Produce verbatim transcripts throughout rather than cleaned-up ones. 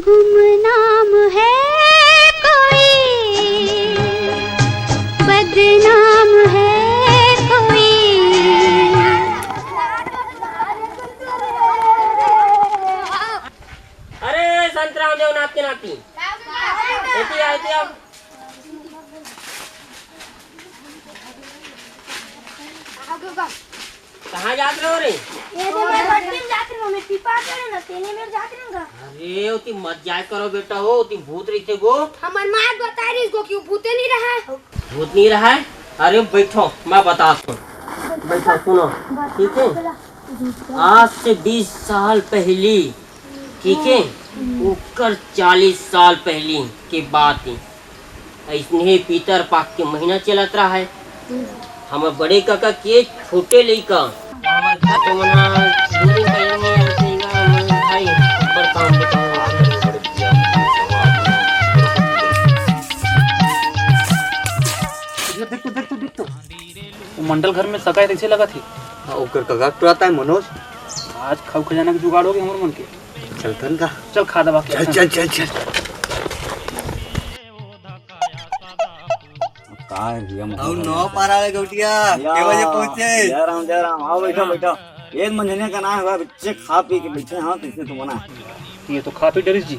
गुमनाम है कोई, बदनाम है कोई। अरे संतराम देवनाथ के नाती, एती आ, एती आ। कहाँ जात रहो रे? ये दे, मैं बड्डी में जात रहो, मैं पीपा चढ़े ना, तेने मेरे जात रहो का? अरे, ओती मत जाय करो बेटा हो, ओती भूत रहिथे गो। हमर माँ बता रही इसको कि भूते नहीं रहा है। भूत नहीं रहा है? अरे बैठो, मैं बताता हूँ। बैठो, सुनो, ठीक है? आज से बीस साल पहली, ठीक है, ओकर चालीस साल पहली के बात है। अइसने पितर पाक के महीना चलत रहा है। हमर बड़े काका के छोटे लइका, हमर घर के मना, दू दिन पहले में अइसे ही ना, हमर भाई ऊपर काम बताओ। देख तो, देख तो, देख तो। वो मंडल घर में सगा हे, तइसे लगत हे। हाँ, ओकर कका टुरात हे मनोज। आज खाऊ खजाना के जुगाड़ होगे हमर मन के। चलथन का? चल खा दबा के चल, चलथन। चल, चल, चल। का हे भैया, अउ नौ पारा वाले गौटिया, के बजे पहुंचे? जय राम, जय राम। आओ, बैठो, बैठो। एक मंझनिया का नाम है, बच्चे खा पी के बैठे हैं, तइसे तो बना। ये तो खा पी डरिस जी।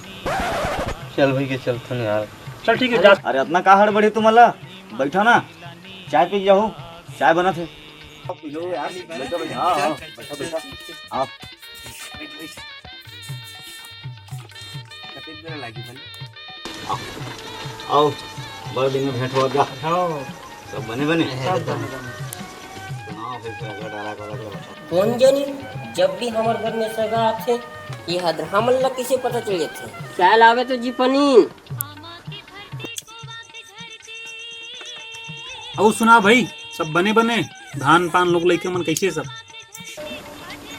चल भैया, चलथन यार। चल ठीक है, जा। अरे, अतना का हड़बड़ी तुम्हारा? बैठो ना, चाय पी के जाओ, चाय बनत हे। पी लो यार, बैठो, बैठो। हाँ, हाँ, बैठो, बैठो। आओ। आओ, बड़ दिन में भेंट होवत गा। हाँ। सब बने बने? सब बने बने। सुनाओ फिर, फिर अगला डायलॉग वाला अगला बताओ। कोन जनी, जब भी हमर घर में सगा आथे, ये हदरा मन ला कइसे पता चल जाथे? चाय लावे तो जी पनीन। अउ सुना भाई, सब बने बने? धान पान लोग लइके मन कइसे सब?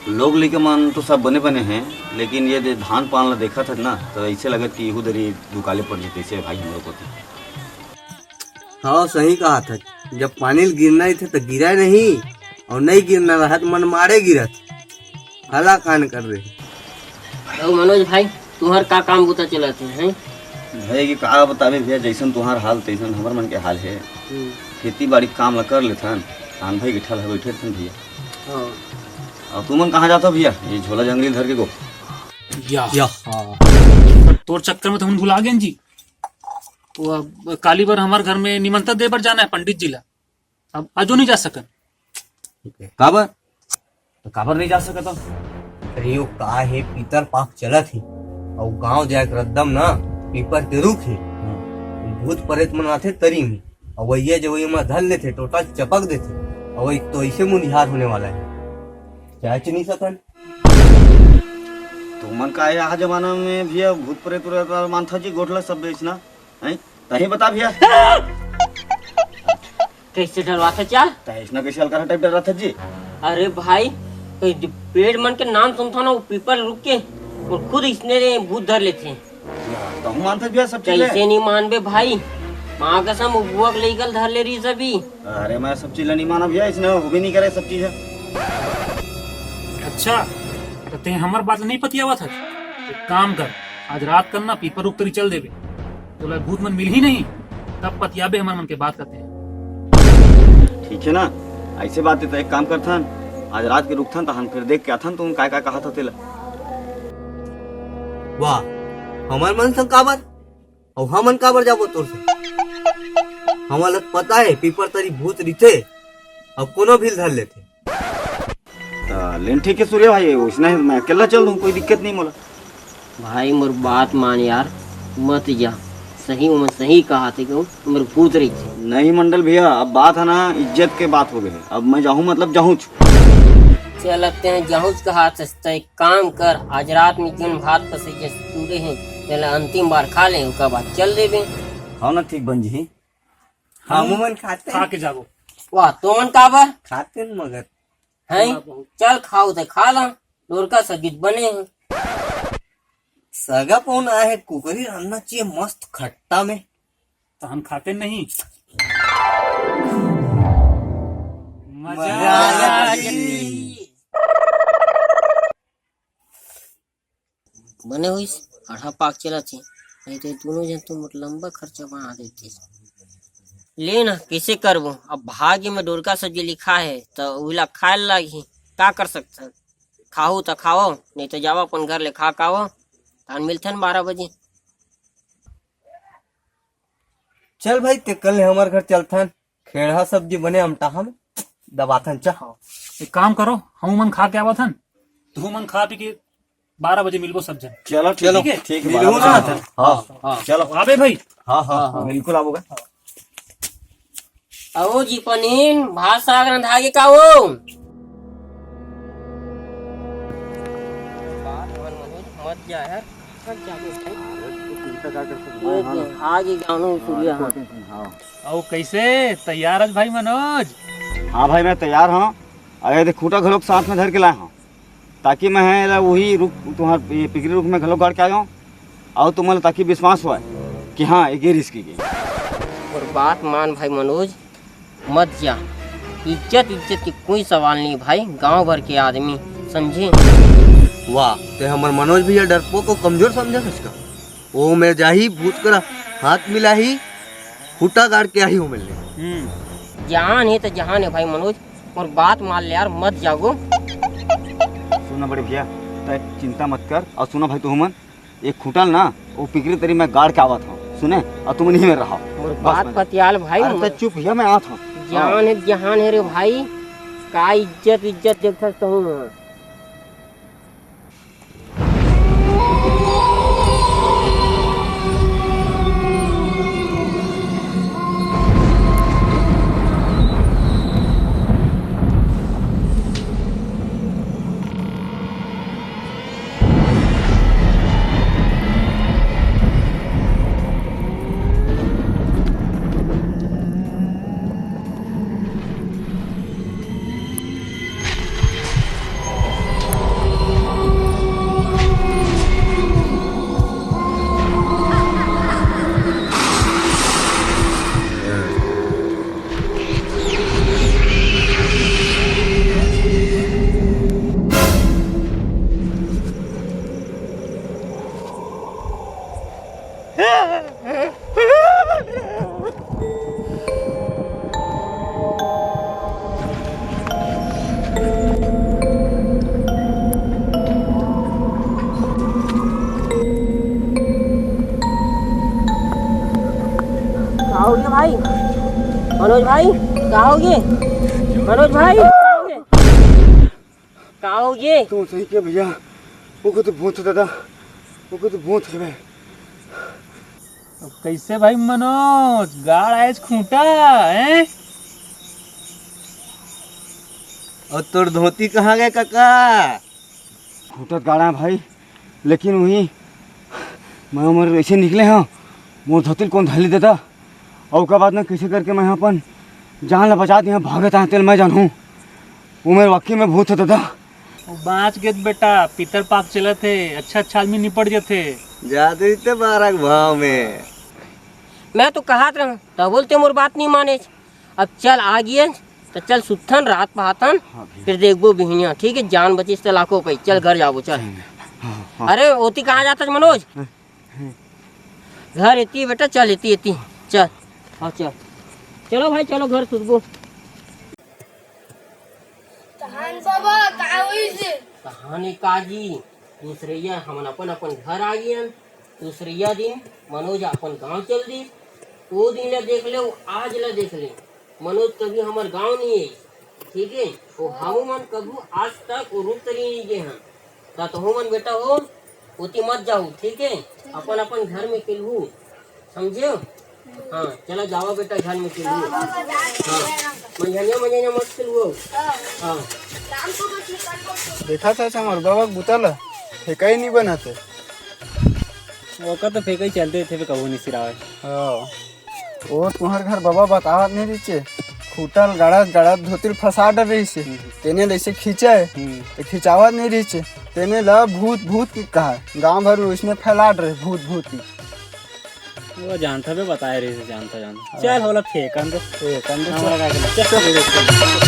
लोग लइके मन तो सब बने बने हैं, लेकिन ये दे धान पान ला देखत हस ना, तो अइसे लगत कि इहू दरी दुकाले पड़ जतिस हे भाई हमरो कोती। हाँ, सही कहत हस। जब पानी ल गिरना रहिथे त गिरय नहीं, अउ नहीं गिरना रहय त मन मारे गिरत। हला कान कर रहे। अउ मनोज भाई, तुहर का काम बुता चलत हे, हैं? भाई, कि का बताबे भैया, जइसन तुहार हाल, तइसन हमर मन के हाल हे। हम्म। खेती बाड़ी के काम ला कर लेथन, धान भाई के ठल ह बैठे थन भैया। हाँ। अउ तुमन कहाँ जाथो भैया, ये झोला जंगली धर के गो? या। या। हाँ। तोर चक्कर में तो हम भुला गेन जी। वो अब काली बर हमर घर में निमंत्रण दे बर जाना हे पंडित जी ला। अब आजो नहीं जा सकन। काबर? तो काबर नहीं जा सकत हो? अरे, यो का हे, पितर पाक चलत हे, अउ गांव जाए के रद्दम ना, पीपर के रूख हे। हम्म। भूत प्रेत मन आथे तरी में, अउ वइया जवइया में धर लेथे, टोटा चपक देथे, अउ एक तो ऐसे मुनिहार होने वाला है। जाए च नहीं सकन। तुमन का ये, आ जमाना में भैया भूत प्रेत उरेत वाला मानथा जी, गोठला सब बेचना, हैं? तहीं बता भैया। कइसे डरवाथे चा? तहीं अइसना कइसे हल्का टाइप डरवाथे जी? अरे भाई, तो जो पेड़ मन के नाम सुनथो ना, वो पीपर रुक के, वो खुद इसने रे भूत धर लेथे। तहूँ मानथे भैया सब चीज ले? कइसे नहीं मानबे भाई? माँ कसम, वो बुआ के लइका ल धर ले रही सभी। अरे, मैं सब चीज ला नहीं माना भैया, इसने हो भी नहीं करे सब चीज है। अच्छा, तो ते हमर बात नहीं पतियावत है? एक काम कर, आज रात कर ना पीपर रुख तरी चल देबे, तोला भूत मन मिलही नहीं, तब पतियाबे हमर मन के बात करते हैं। ठीक है ना, ऐसे बात है तो एक काम करथन, आज रात के रुकथन, तहन फिर देख के आथन, तुम काय काय कहा था तेला। वाह, हमर मन संग काबर? अउ हमन काबर जाबो तोर संग? हमन ल पता हे, पीपर तरी भूत रहिथे, अउ कोनो भी ल धर लेथे। त लेन ठीक हे सूर्या भाई, ओइसने मैं अकेल्ला चल दूँ, कोई दिक्कत नहीं मोला। भाई मोर बात मान यार, मत जा। सही में सही कहा थे, क्यों मोर भूत रहिथे। नहीं मंडल भैया, अब बात है ना, इज्जत के बात हो गए, अब मैं जाहूँ मतलब जाहूँच। चल अब तें जाहूँच कहा थे, त एक काम कर, आज रात में जोन भात पसे जस टूरे हे, तेला अंतिम बार खा ले, ओकर बाद चल देबे। खाओ ना, ठीक बन जी। हाँ, हमन खाते खा हैं। के जाबो। वाह, तुमन काबर? खाते हैं मगर। हैं? थोड़ा बहुत। चल खाओ ते खा ला, लोरका सगीत बने हैं। सगा पहुना आए हे, कुकरी रांधना चाहिए मस्त खट्टा में। तहन खाते नहीं। मजा आ गया। बने होइस। कड़हा पाक चलत हे, नहीं तो ये दोनों जन तो मोर लंबा खर्चा बना देते। ले ना, कइसे करबो? अब भाग्य में डोरका सब्जी लिखा हे, त उला खाए लागही। का कर सकथन? खाहू त खाओ, नहीं तो जाओ अपन घर ले खा के आओ। तान मिलथन बारह बजे। चल भाई, ते कल ले हमर घर चलथन, खेड़हा सब्जी बने अमटाहा में दबाथन, चल। एक काम करो, हम मन खा के आवत हन, तू मन खा पी के बारह बजे मिलबो सब जन। चलो, ठीक चलो, है। ठीक है, मिलहू बारह बजे ना। मिलथन। हाँ, हाँ। चलो। आबे भाई। हाँ, हाँ, हाँ, हाँ। बिल्कुल आबो। आओ जी पनीन, भात साग रंधा गे का हो? बात मन मनोज मत जा यार, मत जा बे। अरे, तू चिंता का कर सकत हस? ये हाँ। के, हाँ जी, जानो सूर्या, हाँ। हाँ। अउ कइसे, तैयार हस भाई मनोज? हाँ भाई, मैं तैयार हूँ। अरे देख, खूंटा घलोक साथ में धर के लाए हूँ, ताकि मैं एला वही रुख, तुम्हार ये पिकरी रुख में घलोक गाड़ के आ जाऊँ, अउ तुमन ला ताकि विश्वास होय कि हाँ, ये गिर इसकी गई। और बात मान भाई मनोज, मत जा। इज्जत, इज्जत के कोई सवाल नहीं भाई, गांव भर के आदमी, समझे? वाह, ते हमर मनोज भैया डरपोक को कमजोर समझे हस का? ओ में जाही, भूत करा हाथ मिलाही, खूंटा गाड़ के आही, ओ मिलने। हम्म। जान हे त जहान हे भाई मनोज, मोर बात मान ले यार, मत जागो। सुना बड़े भैया, तै चिंता मत कर। अउ सुना भाई, तुमन एक खूंटा ल ना, ओ पिकरी तरी में गाड़ के आवत हूँ, सुने? अउ तुमन इही में रहा। मोर बस बात बस। पतियाल भाई, अरे मत तै चुप भैया, मैं आत हूँ। जान हे, जहान हे रे भाई, का इज्जत, इज्जत देखथस तहूँ। का हो गे भाई? मनोज भाई, का हो गे? मनोज भाई, का हो गे? का हो गे? तू सही के भैया, ओके तो भूत हे दादा, ओके तो भूत हे बे। अब कइसे भाई मनोज, गाड़ आएच खूंटा, हैं? अउ तोर धोती कहाँ गे कका? खूंटा त गाड़ा हे भाई, लेकिन उही मैं उमर अइसे निकले हंव, मोर धोती ल कोन धर ले दादा। अउ ओकर बाद में कइसे करके मैं अपन जान ला बचा दिया, भागत आए तेला मैं जानहूं। उमर वाकई में भूत हे दादा। ओ बाँच गेत बेटा, पितर पाक चलत हे, अच्छा अच्छा आदमी निपट जथे। जादू ही ते बारह के भाव में। मैं तो कहत रहूं, तभो ले ते मोर बात नहीं मानेच। अब चल आ गियन, त चल सुतथन, रात पहातन, हाँ भैया। फिर देखबो बिहनिया, ठीक है? जान बचिस त लाखों कही, चल घर जाबो, चल। हाँ, हाँ। अरे ओती कहाँ जाथस मनोज? घर एती बेटा, चल एती, एती, चल, हाँ चल, चलो भाई चलो घर सुतबो। तहान बाबा, का होइस? तहान ए काजी, दूसरइया हमन अपन अपन घर आ गियन। दूसरइया दिन मनोज अपन गांव चल दिस। ओ दिन ला देख ले, आज ला देख ले, मनोज कभी हमर गांव नहीं आइस, ठीक है? ओ हमू मन कभू आज तक ओ रूप तरी नहीं गे हन। त तहू मन बेटा हो, ओती मत जाहू, ठीक है? अपन अपन घर में खेलहू, समझे हो? हाँ, चला जावा बेटा घर में खेलहू। हाँ, मंझनिया मंझनिया मत खेलहू। हाँ। देखा था हमर बाबा के बुता ला, फेंकाई नहीं बनाते। ओकर तो फेंकाई चलते थे, कभू नहीं सिरावे। हाँ। ओ तुहर घर बाबा बतावत नहीं रहिचे, खूंटा ल गाड़त गाड़त धोती ल फंसा डर रहिसे। हम्म। तेने ल अइसे खींचे, हम्म। त खिंचावत नहीं रहिचे। तेने ल भूत भूत के कहा, गांव भर में उसने फैला डरे भूत भूत की। वो जानता बे, बताए रहिसे, जानता जानता। हाँ। चल होला फेंकन दे। फेंकन दे, हमारा चल। का करना? चल, चल, चल।